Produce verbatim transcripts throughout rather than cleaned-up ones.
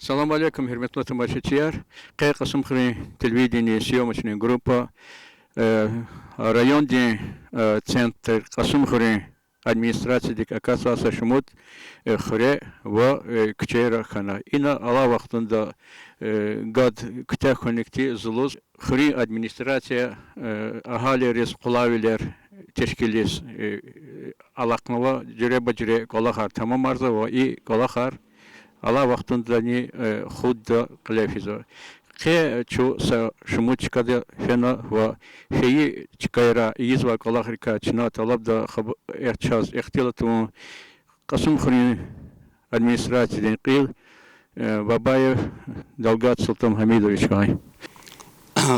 Салам алейкум, гьуьрметлу тамашачияр. Къе Кьасумхуьруьн телевидениедин съёмочный группа, э, райондин, э, центр Кьасумхуьруьн администрациядик акатзавай са шумуд, э, хуьре ва, э, куьчейра хьана. Ина алай вахтунда, э, гад куьтягь хьуникди зулуз хуьруьн администрация, э, агьалийриз къулайвилер тешкилиз, э, алахънава, жуьреба-жуьре кӀвалахар тамамарзава ва и кӀвалахар алай вахтундани, э, худда кьиле физва. Къе чун са шумуд чкада фена ва фейи чкайра ийизвай кӀвалахрикай чна тӀалабда хаб-, э, чаз ихтилат авун Кьасумхуьруьн администрациядин кьил, э, Бабаев Далгат Султан-Гьамидовичрай.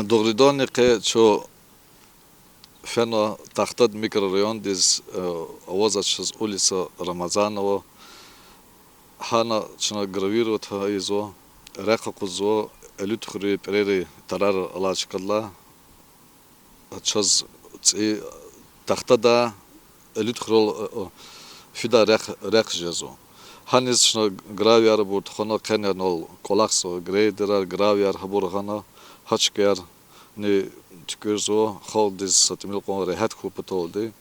Дугъриданни къе чун фена Тахтад микрорайондиз, э, аваз чаз улица Рамазанова. Гьана чна гравировать ийизва, рехъ акъудзава, Элуьтхуьруьн пӀирерин тарар алай чкадилай. Чаз цӀи Тахтада Элуьтхуьрел, э, э, фидай рехъ, рехъ жезва. Гьаниз чна гравийяр абур тухвана, къенер анал кӀвалахзава грейдерар, гравийяр гьабур гъана, гьа чкаярни туькӀуьрзава, халкьдиз са тӀимил кьван регьят хьун паталди.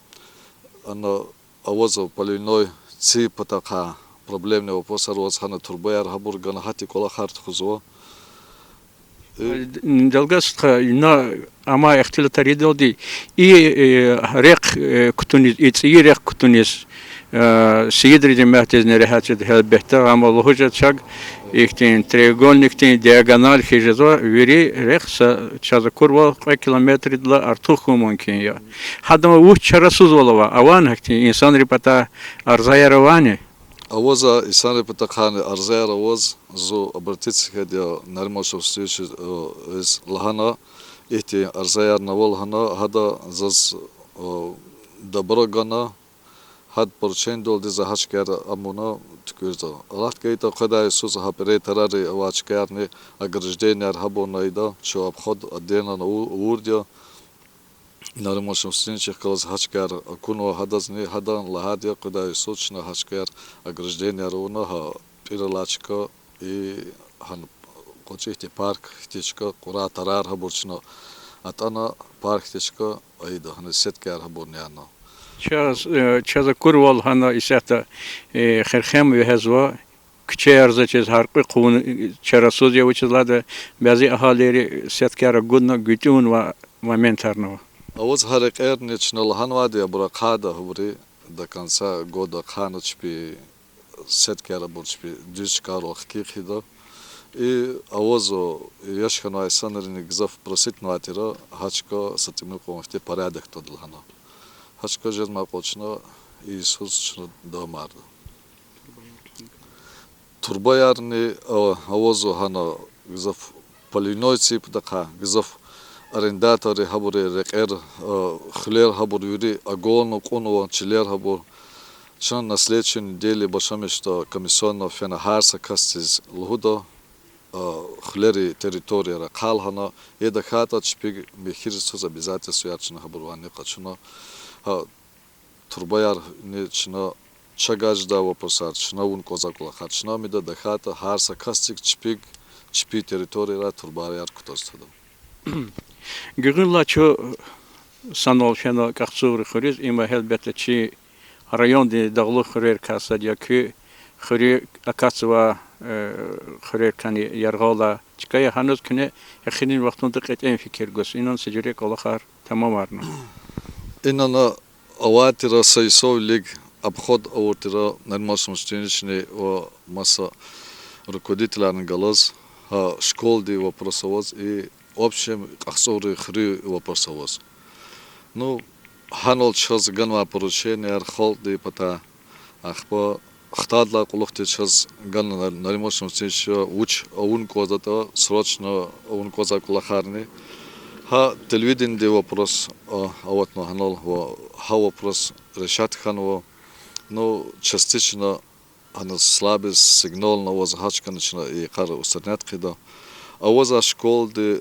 Ана авазва поливной ци патахъай проблемный вопросар аваз, гьана турбаяр гьабур гана, гьахьтин кӀвалахар тухузва. Далгат стха, ина амай ихтилатар идалди, и, э, рехъ, э, кутуниз, и цӀийи рехъ кутуниз, э, Сеидридин мягьтезни регьят жеда гьелбетда, амма лугьуз жеда чак, ихьтин треугольникдин диагональ хьиз жезва, вири рехъ са, чаз акурвал, кьве километрдилай артух хьун мумкин я. Гьадан вуч чарасузвал ава, авани гьахьтин инсанрин патай арзаяр авани? Авазва инсанрин патахъайни арзаяр аваз, зун обратиться хьайиди я Нариман Шамсудиновичаз, э, лагьана, ихьтин арзаярни ава лагьана, гьада заз, э, добро гана, гьада поручениедалди за гьа чкаяр амуна туькӀуьрзава. Аллагьди гайитӀа, къведай йисуз гьа пӀирерин тарарин авай чкаярни ограждениеяр гьабурна ийида, чун обход отдельно ана аву-, авурди я. Нариман Шамсудиновичихъ галаз гьа чкаяр акунва гьадазни, гьадан лагьайди я, къведай йисуз чна гьа чкаяр ограждениеяр авуна, гьа пӀиралай чка и гьана кьвачӀи хьтин парк хьтин чка, кьурай тарар гьабур чна атӀана, парк хьтин чка ийида, гьана сеткаяр гьабурни яна. Чаз, э, чаз акурвал, гьана исятда, э, херхем вегьезва, куьчеяр за чиз гьяркьуь хъувун, э, чарасуз я, вучиз лагьайтӀа бязи агьалийри сеткаяр агудна гуьтӀуьнвай моментарни ава. Аваз гьа рекьерни чна лагьанвайди я, абур ахъайда, гьабур до конца года ахъайна чпи сеткаяр, абур чпи дуьз чкайрал хкиз хъийида. И авазва, яш хьанвай инсанрини гзаф проситнавай тир гьа чка са тӀимил кьван хьтин порядок твада лагьана. Гьа чка жезмай кьван чна и йисуз чна давамарда. Турбаярни, а, авазва гьана гзаф поливной ци патахъай, гзаф арендаторри гьабурун рекьер, а, хуьлер гьабур вири агална кьунва, чилер гьабур. Чна на следующей неделе башламишда комиссионно фена гьар са касдиз лугьуда, а, хуьлерин территорияр ахъа лагьана, я тахьайтӀа чпи михьиз туз обязательствояр чна гьабурувайни къачуна. Гьа турбаярни чна чагай жедай вопросар, чна авун кӀанзавай кӀвалахар чна амида, тахьайтӀа гьар са касдик чпи, чпин территорияра турбаяр кутаз твада. Гуьгъуьнлай чун санал фена КӀахцугъри хуьруьз, им гьелбетда чи райондин дагълух хуьрерикай сад я, куь хуьруьз акатзавай, э, хуьрерикайни яргъаллай чка я, гьаниз куьне эхирин вахтунда кьетӀен фикир гуз, инал са жуьре кӀвалахар тамамарна. Инал авай тир са йисав вилик обход авур тир Нариман Шамсудиновични ва маса руководителарни галаз, гьа школадин вопрос аваз и, в общем, КӀахцугъри хуьруьн вопрос аваз. Ну, гьанал чаз ганвай порученияр халкьдин патай, ахпа хтайдалай кьулухъди чаз гана Нариман Шамсудиновича вуч авун кӀанзаватӀа, срочно авун кӀанзавай кӀвалахарни. Гьа телевидениедин вопрос, а, аватна гьанал ва гьа вопрос решать хьанва. Ну, частично гьана слабый сигнал аваз, гьа чкани чна и йикъар устранять хъийида. Аваз а школади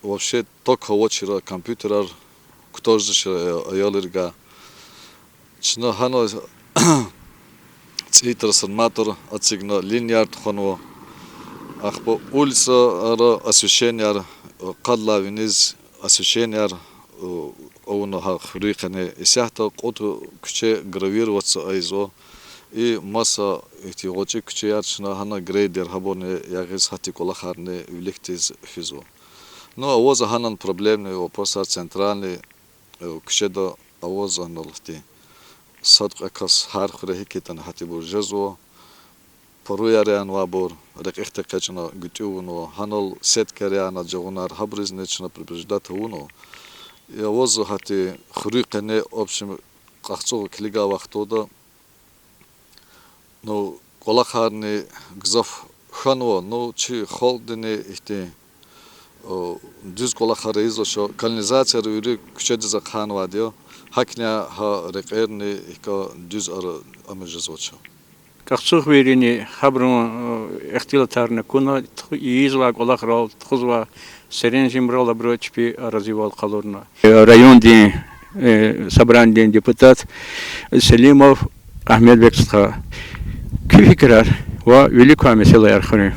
вообще ток авачир, компьютерар кутазвачир аялрикай. Чна гьана цӀийи трансформатор эцигна, линияр тухванва. Ахпа улицара освещенияр, къад лагьай виниз освещенияр авуна гьа хуьруьн къене. Исятда кьуд куьче гравироваться ийизва. И маса ихьтин гъвечӀи куьчеяр чна гьана грейдер гьабурни ягъиз, гьахьтин кӀвалахарни виликдиз физва. Ну, авазва гьанани проблемный вопросар центральный куьчеда авазва гьанал ихьтин. Сад-кьве кас гьар хуьре гьикӀ ятӀани гьатибур жезва. Паруяр янавайбур рекьихъди экъечӀна гуьтӀуьнва, гьанал сеткаяр яна, жагъунар, гьабурузни чна предупреждать авунва. Авазва гьахьтин хуьруьн къене, в общем, КьахцӀугъ килигай вахтунда, ну, кӀвалахарни гзаф хьанва, ну, чи халкьдини ихьтин дуьз кӀвалахар ийизвач, канализацияр вири куьчедиз ахъайнавайди я, гьакӀни гьа рекьерни ихьтин дуьз ара ама жезвач. КьахцӀугъвийрини гьабурун ихтилатарни акуна, ийизвай кӀвалахрал, тухузвай серенжемрал абуру чпи разивал къалурна. Райондин собранидин депутат Селимов Агьмедбек стха, куь фикирар ва вилик квай месэлаяр хуьруьн.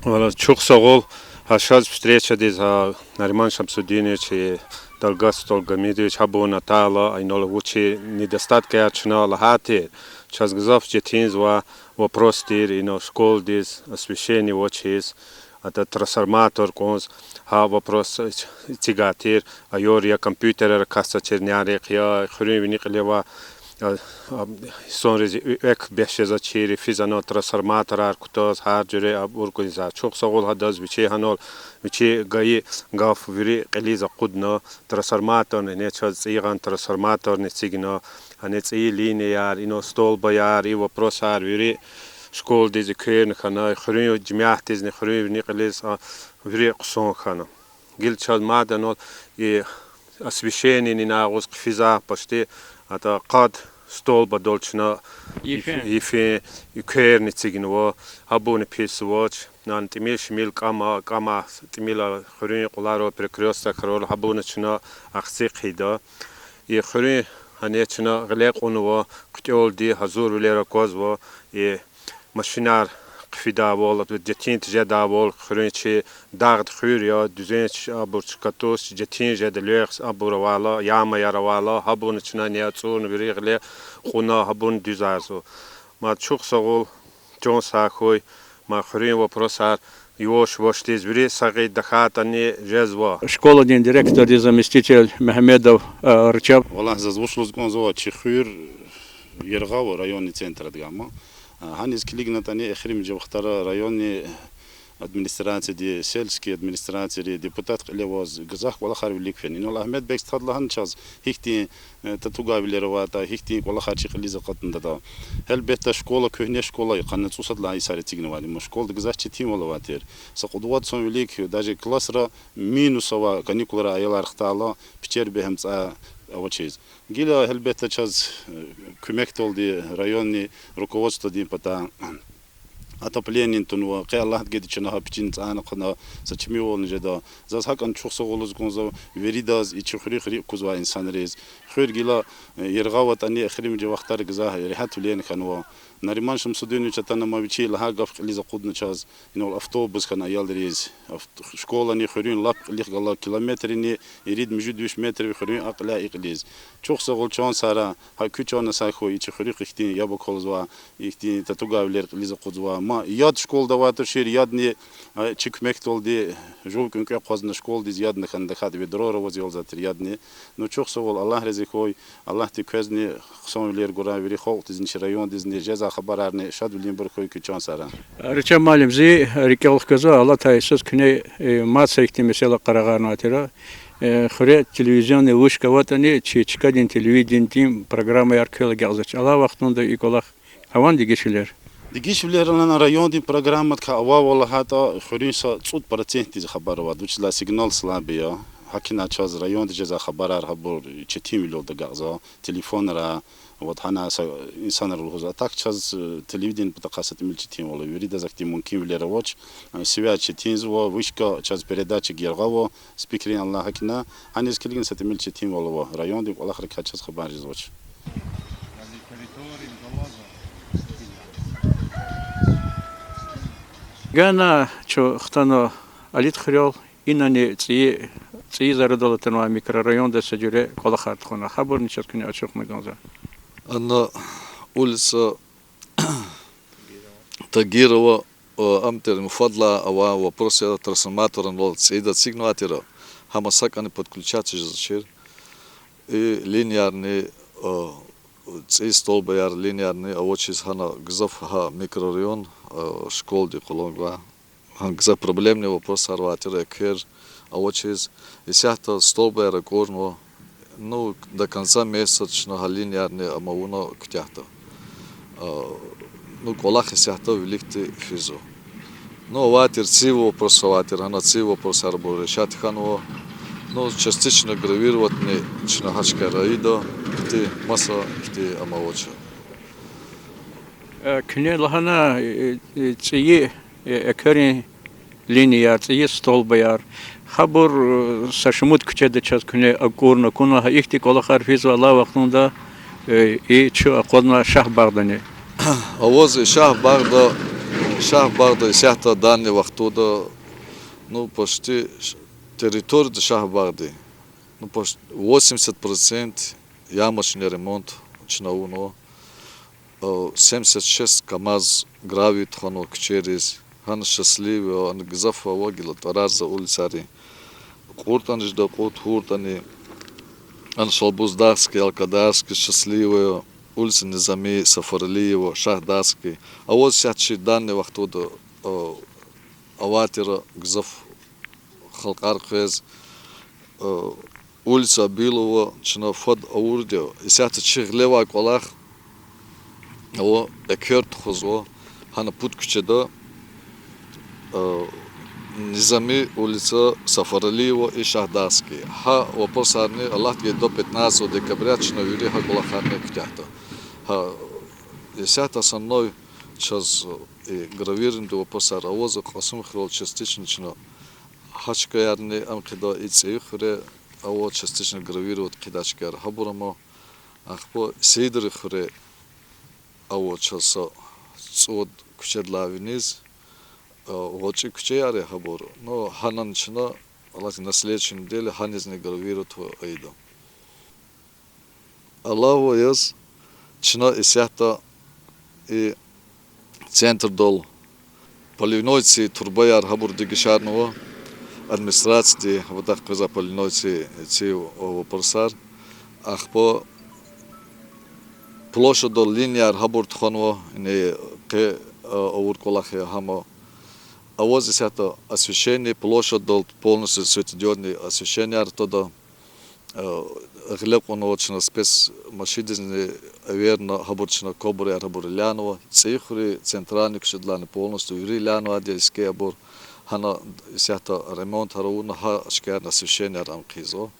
Валлагь, чухсагъул гьа чаз встречадиз, гьа Нариман Шамсудинович, Далгат Столгомедович, гьабурни атайла, инал вуч недостаткаяр чна лагьайтӀа, чаз гзаф четинзавай вопрос тир, инал школадиз освещение авачиз, атӀа трансформатор кьунз, гьа вопрос эцигай тир, аяр я компьютерар акатзавай чирнарихъ я, хуьруьн вини кьиле авай инсанриз экв бес жезвачир, физ ана трансформаторар кутаз, гьар жуьре абур кьунза. Чухсагъул гьадаз, вичи гьанал, вичи гайи гаф вири кьилиз акъудна, трансформаторни, гьана чаз цӀийи гъана трансформаторни эцигна, гьана цӀийи линияяр, инал столбаяр, и вопросар вири школадиз экверни хьана, хуьруьн жемятдизни, хуьруьн вини кьилиз вири хъсан хьана. Гила чаз мад анал и освещениени агъуз хъфизва почти, атӀа къад столбадал чна йифен экверни эцигнава, гьабурни пис авач. Ана тӀимил-шимил кӀама, кӀама, тӀимил хуьруьн кьулара, перекрёстокра гьабурни чна ахци хъийида. И хуьруьн гьана чна гъиле кьунва, хъуьтӀелди гьазурвилер аквазва, и машинар хъфидайвал, детин тежедайвал, хуьруьн чи дагъди хуьр я, дуьзен абур чка туш, детин жеда луьгъ, абур авайла, ямаяр авайла, гьабурни чна ацӀурна вири гъиле кьуна, гьабурни дуьзарзава. Мад чухсагъул, чан сагъ хьуй, мад хуьруьн вопросар юваш-ювашдиз вири сагъ тахьайтӀани жезва. Школадин директордин заместитель Мегьамедов Рачаб. Валлагь, заз вуч лугьуз кӀанзава, чи хуьр яргъа ава районный центрдихъ ама. Гьаниз килигнатӀани, эхиримжи вахтара районный администрацияди, сельский администрацияди депутат кьиле аваз гзаф кӀвалахар вилик фена. Инал Агьмедбек стхади лагьана чаз, гьихьтин татугайвилер аватӀа, гьихьтин кӀвалахар чи кьилиз акъатнатӀа. Гьелбетда, школа, куьгьне школа я, къанни цӀусад лагьай йисар эцигнавайди. Амма школада гзаф четин вал авай тир. Са кьуд-вад сон вилик, даже классра минус авай, каникулра аялар хтайла, пичер бегьем цӀай авачиз. Гила, гьелбетда, чаз куьмекдалди районный руководстводин патай отоплениени тунва, къе Аллагьди гайитӀа чна гьа пичини цӀайни хъвана, са чимивални жеда. Заз гьакӀни чухсагъул лугьуз кӀанзава виридаз, и чи хуьруьхъ рикӀ кузвай инсанриз. Хуьр гила яргъа аватӀани, эхиримжи вахтара гзаф регьятвилерни хьанва. Нариман Шамсудинович атана, ма вичи лагьай гаф кьилиз акъудна чаз, инал автобус хьана аялриз. Школани хуьруьн лап кьилихъ галай километрини ирид-муьжуьд виш метр ви хуьруьн а кьиляй и кьилиз. Чухсагъул, чан сагърай, гьа куь чан сагъ хьуй, и чи хуьруьхъ ихьтин яб акалзавай, ихьтин татугайвилер кьилиз акъудзавай. Ма яд школада авай тушир ядни, чи куьмекдалди жув кӀвенкӀве хъвазна школадиз ядни хьана, тахьайтӀа ведрора аваз ялзавай тир ядни. Ну, чухсагъул, Аллагь рази хьуй, Аллагьди квезни хъсанвилер гурай, вири халкьдизни, чи райондизни, жезвай хабарарни шадвилинбур хьуй куь, чан сагърай. Рачаб муаллим, зи рикӀел хквезва, алатай йисуз куьне мад са ихьтин месэла къарагъарнавай тир. Хуьре телевизионный вышка аватӀани, чи чкадин телевиденидин программаяр квел агакьзавач. Алай вахтунда и кӀвалах авани дегишвилер? Дегишвилер ана райондин программадикай авайвал лагьайтӀа, хуьруьн са цӀуд процентдиз хабар авайди, вучиз лагьайтӀа сигнал слабый я. ГьакӀ хьайила чаз районда жезвай хабарар гьабур четинвилелди агакьзава, телефонра, вот гьана са инсанри лугьуз. А так чаз телевиденидин патахъай са тӀимил четинвал ава, виридаз ахьтин мумкинвилер авач. Связь четинзава, вышка чаз передатчик яргъа ава, спикерин алай гьакӀ хьайила, гьаниз килигна са тӀимил четинвал ава, райондин кӀвалахрикай чаз хабар жезвач. Гана чун хтана Алидхуьрел, инани цӀийи, цӀийи зарадал атанвай микрорайонда са жуьре кӀвалахар тухвана. Гьабурни чаз куьне ачухна кӀанзава. Ана улица Тагирова, э, ам тир муфадлай авай вопрос я, трансформаторни цӀийида эцигнавай тир, гьам сакӀани подключаться жезвачир. И линиярни, э, цӀийи столбаяр, линиярни авачиз гьана гзаф гьа микрорайон, э, школдин къуланва. Гьа гзаф проблемный вопросар авай тир, эквер авачиз, исятда столбаяр акӀурнава. Ну, до конца месяца чна гьа линиярни ам авуна куьтягьда. А, ну, кӀвалах исятда виликди физва. Ну, авай тир цив вопрос, авай тир, гьана цив вопросарбур решать хьанва. Ну, частично гравироватьни чна гьа чкаяр ийида, ихьтин маса ихьтин ам авач. Э, куьне лагьана, э, э, цӀийи, э, экверин линияяр, цӀийи столбаяр. Гьабур, э, са шумуд куьчеда чаз куьне акӀурна, акуна, гьа ихьтин кӀвалахар физва алай вахтунда, э, и чун акъвазнавай Шагьбагъдани. Аваз и Шагьбагъда, Шагьбагъда исятда данный вахтунда, ну, почти ш-, территорияда Шагьбагъдин, ну, почти восемьдесят процент ямочный ремонт чна авунва. Э, семьдесят шесть КамАЗ гравий тухванва куьчейриз. Гьана Счастливая, ана гзаф ава гила тӀварар за улицайрин. КьуртӀани жеда, кьурт, гьуртӀани. Ана Шалбуздагский, Алкадарский, Счастливая, улица Низами, Сафаралиева, Шагьдагский. Аваз исятда чи данный вахтунда, э, авай тир гзаф халкьар къвез, э, улица Абилова чна фад авурди я. Исятда чи гъилевай кӀвалах, ава, эквер тухузва, гьана пуд куьчеда, э, Низами улица, Сафаралиева и Шагьдагский. Гьа вопросарни Аллагьди гайитӀа до пятнадцатого декабря чна вири гьа кӀвалахарни куьтягьда. Гьа, исятда основной чаз, э, гравированный вопросар авазва, Кьасумхуьрел частично чна гьа чкаярни ам хъийида, и ЦӀийи хуьре ава частично гравировать хъийидай чкаяр, гьабур ама, ахпа Сидри хуьре ава чаз са цӀувад куьчедилай виниз, а, гъвечӀи куьчеяр я гьабур. Ну, гьанани чна, Аллагьди гайитӀа, на следующей неделе гьанизни гравировать ийида. Алава яз, чна исятда и центрдал поливной ци турбаяр гьабур дегишарнава, администрацияди абатӀа къвезвай поливной ци, ци вопросар. Ахпа площадьдал линияр гьабур тухванва, ина къе, а, авур кӀвалах я гьама. Аваз исятда освещение, площадьдал полностью светодиодный освещенияр твада. Э, гъиле кьунва чна спецмашиндизни эверна, гьабур чна кобураяр гьабур илянва. ЦӀийи хуьруьн центральный куьчедилайни полностью вири илянвайди я, иски абур. Гьана исятда ремонтар авуна, гьа чкаярни освещенияр ам хъийизва.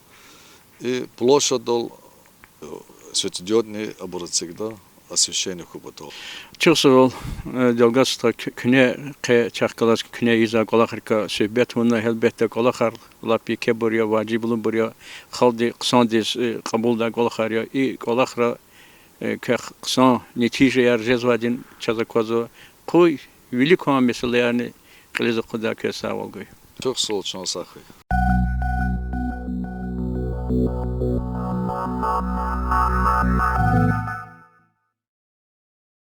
И площадьдал светодиодный абур эцигда, освещение хьун патал. Чухсагъул, э, Делгаз стха, куь-, куьне къе чахъ галаз куьне ийизвай кӀвалахрикай суьгьбет авуна, гьелбетда, кӀвалахар лап екебур я, важиблубур я, халкьди хъсандиз, э, кьабулдай кӀвалахар я. И кӀвалахра, э, квехъ хъсан нетижаяр жезвайди чаз аквазва. Къуй вилик квай месэлаярни кьилиз акъуддай квез сагъвал гуй. Чухсагъул, чан сагъ хьуй.